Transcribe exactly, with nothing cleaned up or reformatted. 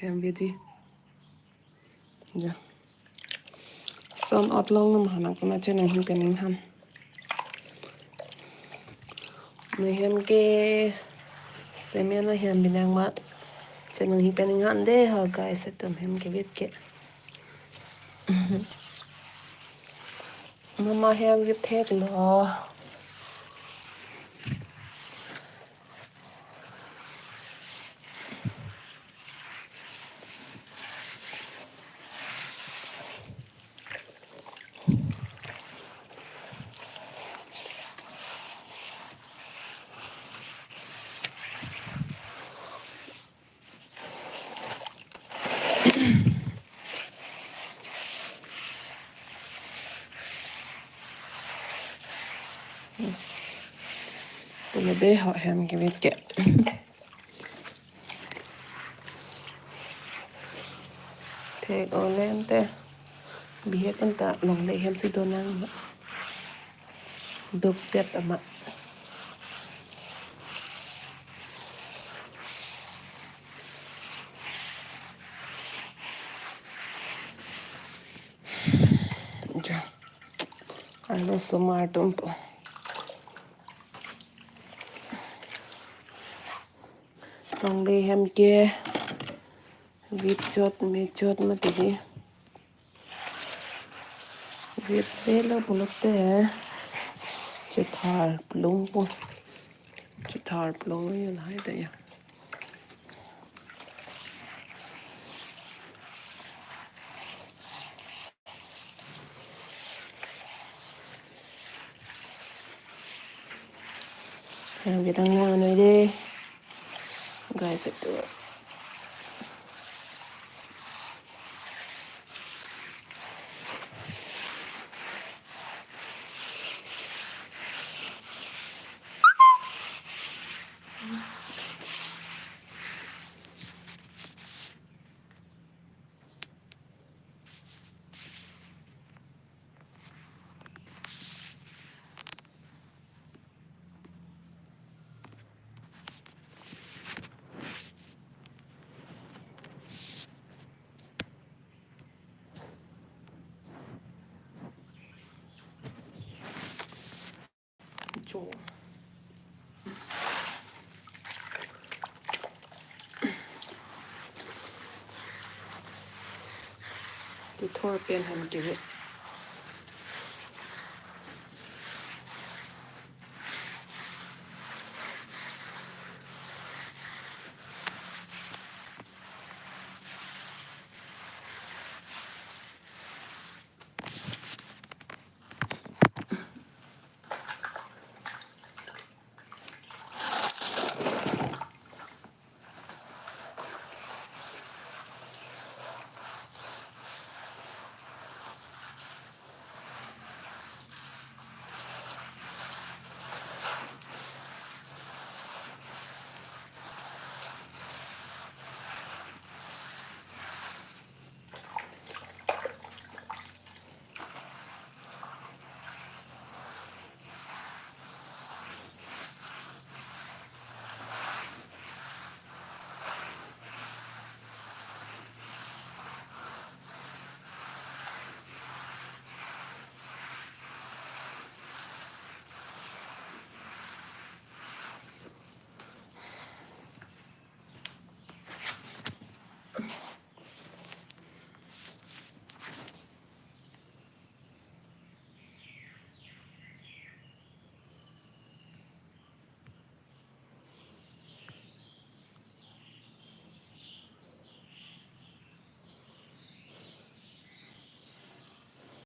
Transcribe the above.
Hem bidi. Ja. Son otlong nam hanak na chenong him pen ingham. Ne hem ke semen ahem binang mat. Chenong him pen ingham de ho guys, etum hem kevit ke. Mama hem vit thek lo. Tule de ho hem kevit ke. Thek olen te. Bihek anta longle hem si donang. Dukdet amat. Ja. Arlosomar atum pu. Longle hem ke vit chot me chot mati di. Vit velo pulote chethar plung po. Chethar plung ya lahai ta ya. Yang kita ngan de. Guys, itu. Jo. Kethor pen hem kevit.